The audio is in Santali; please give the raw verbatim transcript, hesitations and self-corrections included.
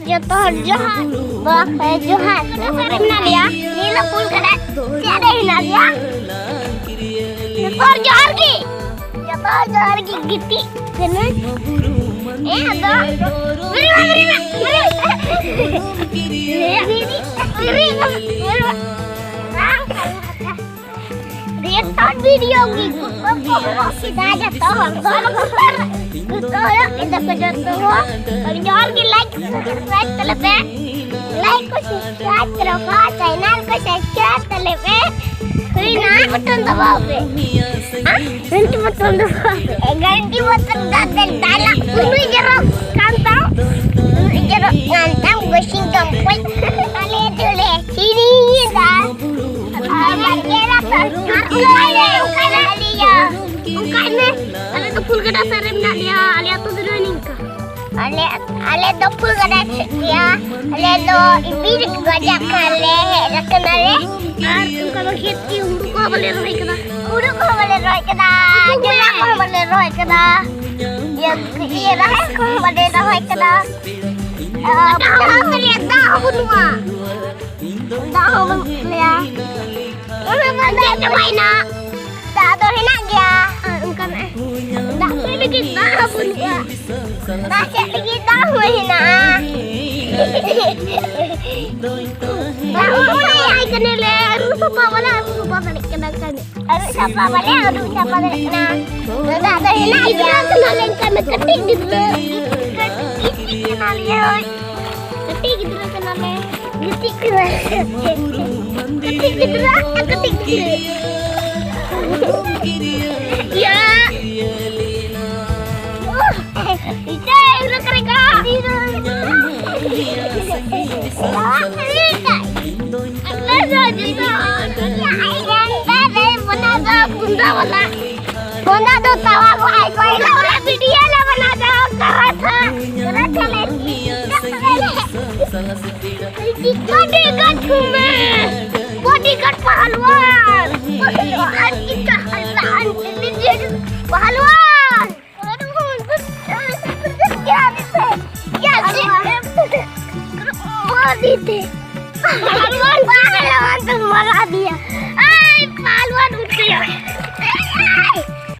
ᱡᱚᱛᱚ ᱦᱚᱲ ᱡᱚᱦᱟᱨ᱾ ᱵᱟᱯᱮ ᱡᱚᱦᱟᱨ᱾ ᱚᱠᱟᱨᱮ ᱢᱮᱱᱟᱜ ᱞᱮᱭᱟ? ᱱᱤᱭᱟᱹ ᱫᱚ ᱯᱩᱞ ᱠᱟᱱᱟ᱾ ᱪᱮᱫ ᱨᱮ ᱦᱮᱱᱟᱜ ᱞᱮᱭᱟ? ᱡᱚᱛᱚ ᱦᱚᱲ ᱡᱚᱦᱟᱨ ᱜᱮ᱾ ᱡᱚᱛᱚ ᱦᱚᱲ ᱡᱚᱦᱟᱨ ᱜᱮ᱾ ᱜᱤᱛᱤᱡ ᱠᱟᱹᱱᱟᱹᱧ᱾ ᱮ, ᱟᱫᱚ ᱵᱮᱨᱮᱫ ᱢᱮ, ᱵᱮᱨᱮᱫ ᱢᱮ, ᱵᱮᱨᱮᱫ ᱢᱮ᱾ ᱵᱮᱨᱮᱫ ᱢᱮ, ᱵᱮᱨᱮᱫ ᱢᱮ᱾ ᱨᱮᱭᱟᱲ ᱛᱚ ᱵᱷᱤᱰᱤᱭᱳ ᱜᱮ ᱜᱩᱛᱩ ᱠᱚ ᱦᱚᱨᱚᱜ ᱠᱮᱫᱟ ᱡᱚᱛᱚ ᱦᱚᱲ ᱠᱚ᱾ ᱜᱩᱛᱩ ᱦᱚᱨᱚᱜ ᱠᱮᱫᱟ ᱠᱚ ᱡᱚᱛᱚ ᱦᱚᱲ᱾ ᱡᱚᱦᱟᱨ ᱜᱮ, ᱞᱟᱭᱤᱠ, ᱥᱟᱵᱥᱠᱨᱟᱭᱤᱵ ᱛᱟᱞᱮ ᱯᱮ᱾ ᱞᱟᱭᱤᱠ ᱠᱚ ᱥᱟᱵᱥᱠᱨᱟᱭᱤᱵ ᱛᱟᱞᱮ ᱯᱮ᱾ ᱪᱮᱱᱮᱞ ᱠᱚ ᱥᱟᱵᱥᱠᱨᱟᱭᱤᱵ ᱛᱟᱞᱮ ᱯᱮ᱾ ᱦᱩᱭᱱᱟ? ᱵᱚᱴᱚᱱ ᱫᱚᱵᱟᱣ ᱯᱮ᱾ ᱦᱮᱸ? ᱜᱷᱟᱱᱴᱤ ᱵᱚᱴᱚᱱ ᱫᱚᱵᱟᱣ ᱯᱮ᱾ ᱜᱷᱟᱱᱴᱤ ᱵᱚᱴᱚᱱ ᱫᱟᱵ ᱯᱮ᱾ ᱫᱟᱞᱟ ᱩᱱᱩᱭ ᱡᱚᱨᱚᱜ ᱠᱟᱱ ᱛᱟᱢ᱾ ᱩᱱᱩᱭ ᱡᱚᱨᱚᱜ ᱠᱟᱱ ᱛᱟᱢ᱾ ᱜᱚᱥᱤ ᱫᱚᱢ ᱠᱚᱭ᱾ ᱟᱞᱮ ᱫᱚᱞᱮ ᱥᱮᱨᱮᱧ ᱮᱫᱟ᱾ ᱚᱱᱠᱟᱭ ᱢᱮ, ᱚᱱᱠᱟᱭ ᱢᱮ᱾ ᱟᱞᱮ ᱫᱚ ᱯᱷᱩᱞ ᱜᱟᱰᱟ ᱥᱮᱫ ᱨᱮ ᱢᱮᱱᱟᱜ ᱞᱮᱭᱟ, ᱟᱞᱮ ᱟᱹᱛᱩ ᱫᱚ ᱱᱚᱜᱼᱚᱭ ᱱᱤᱝᱠᱟ᱾ ᱟᱞᱮ, ᱟᱞᱮ ᱫᱚ ᱯᱷᱩᱞ ᱜᱟᱰᱟ ᱥᱮᱫ ᱜᱮᱭᱟ᱾ ᱟᱞᱮ ᱫᱚ ᱵᱤᱨ ᱜᱟᱡᱟᱲ ᱠᱷᱚᱱ ᱞᱮ ᱦᱮᱡ ᱟᱠᱟᱱᱟ ᱞᱮ᱾ ᱟᱨ ᱚᱱᱠᱟ ᱫᱚ ᱠᱷᱮᱛ ᱠᱤ ᱦᱩᱲᱩ ᱠᱚᱦᱚᱸ ᱵᱟᱞᱮ ᱨᱚᱦᱚᱭ ᱠᱟᱫᱟ᱾ ᱦᱩᱲᱩ ᱠᱚᱦᱚᱸ ᱵᱟᱞᱮ ᱨᱚᱦᱚᱭ ᱠᱟᱫᱟ᱾ ᱡᱚᱱᱰᱨᱟ ᱠᱚᱦᱚᱸ ᱵᱟᱞᱮ ᱨᱚᱦᱚᱭ ᱠᱟᱫᱟ᱾ ᱤᱭᱟᱹ, ᱤᱭᱟᱹ, ᱨᱟᱦᱮᱲ ᱠᱚᱦᱚᱸ ᱵᱟᱞᱮ ᱨᱚᱦᱚᱭ ᱠᱟᱫᱟ᱾ ᱟᱨ ᱫᱟᱜ ᱦᱚᱸ ᱵᱟᱹᱱᱩᱜᱼᱟ᱾ ᱫᱟᱜ ᱦᱚᱸ ᱵᱟᱹᱱᱩᱜ ᱛᱟᱞᱮᱭᱟ᱾ ᱚᱱᱟ ᱫᱚ ᱟᱸᱡᱮᱫ ᱪᱟᱵᱟᱭᱮᱱᱟ᱾ ᱫᱟᱜ ᱫᱚ ᱦᱮᱱᱟᱜ ᱜᱮᱭᱟ᱾ ᱟᱨ ᱚᱱᱠᱟᱱᱟᱜ ᱫᱟᱜ ᱠᱚ ᱞᱟᱹᱜᱤᱫ ᱫᱟᱜ ᱦᱚᱸ ᱵᱟᱹᱱᱩᱜᱼᱟ᱾ ᱫᱟᱜ ᱪᱮᱫ ᱞᱟᱹᱜᱤᱫ ᱫᱟᱜ ᱦᱚᱸ ᱦᱮᱱᱟᱜᱼᱟ᱾ ᱫᱟᱜ ᱦᱚᱸ ᱦᱮᱱᱟᱜᱼᱟ᱾ ᱠᱟᱱᱟᱞᱮ, ᱟᱹᱨᱩᱵ ᱥᱟᱯᱷᱟ ᱵᱟᱞᱮ ᱟᱹᱨᱩᱵ ᱥᱟᱯᱷᱟ ᱫᱟᱲᱮᱭᱟᱜ ᱠᱟᱱᱟ᱾ ᱟᱹᱨᱩᱵ ᱥᱟᱯᱷᱟ ᱵᱟᱞᱮ ᱟᱹᱨᱩᱵ ᱥᱟᱯᱷᱟ ᱫᱟᱲᱮᱭᱟᱜ ᱠᱟᱱᱟ᱾ ᱫᱟᱜ ᱫᱚ ᱦᱮᱱᱟᱜ ᱜᱮᱭᱟ᱾ ᱜᱤᱫᱽᱨᱟᱹ ᱠᱟᱱᱟᱞᱮ, ᱚᱱᱠᱟ ᱢᱮ, ᱠᱟᱹᱴᱤᱡ ᱜᱤᱫᱽᱨᱟᱹ᱾ ᱠᱟᱹᱴᱤᱡ ᱠᱟᱱᱟᱞᱮ᱾ ᱠᱟᱹᱴᱤᱡ ᱜᱤᱫᱽᱨᱟᱹ ᱠᱟᱱᱟᱞᱮ᱾ ᱜᱤᱛᱤᱡ ᱠᱟᱱᱟᱞᱮ᱾ ᱠᱟᱹᱴᱤᱡ ᱜᱤᱫᱽᱨᱟᱹ, ᱠᱟᱹᱴᱤᱡ ᱜᱤᱫᱽᱨᱟᱹ᱾ ᱭᱟ᱾ ᱤᱪᱟᱹ, ᱤᱨᱟᱹ ᱠᱟᱨᱮ ᱠᱟ᱾ ᱟᱯᱮ ᱫᱚ ᱡᱩᱫᱤ ᱵᱚᱱᱟ ᱫᱚ ᱵᱩᱸᱫᱟ ᱵᱟᱞᱟ᱾ ᱵᱚᱸᱫᱟ ᱫᱚ ᱛᱟᱣᱟ ᱠᱚ ᱟᱭ ᱠᱚᱭ ᱫᱚ᱾ ᱵᱤᱰᱤᱭᱟ ᱞᱮ ᱵᱚᱱᱟ ᱫᱚ ᱠᱟᱨᱟᱛᱷᱟ᱾ ᱠᱟᱨᱟᱛᱷᱟ ᱞᱮ᱾ ᱵᱚᱰᱤᱜᱟᱨᱰ ᱠᱚ ᱢᱮ᱾ ᱵᱚᱰᱤᱜᱟᱨᱰ ᱯᱟᱦᱟᱞᱣᱟᱱ᱾ ᱯᱟᱦᱟᱞᱣᱟᱱ᱾ ᱯᱟᱦᱟᱞᱣᱟᱱ᱾ मार दी थी। पहलवान, पहलवान तो मरा दिया। आई पहलवान उठ गया।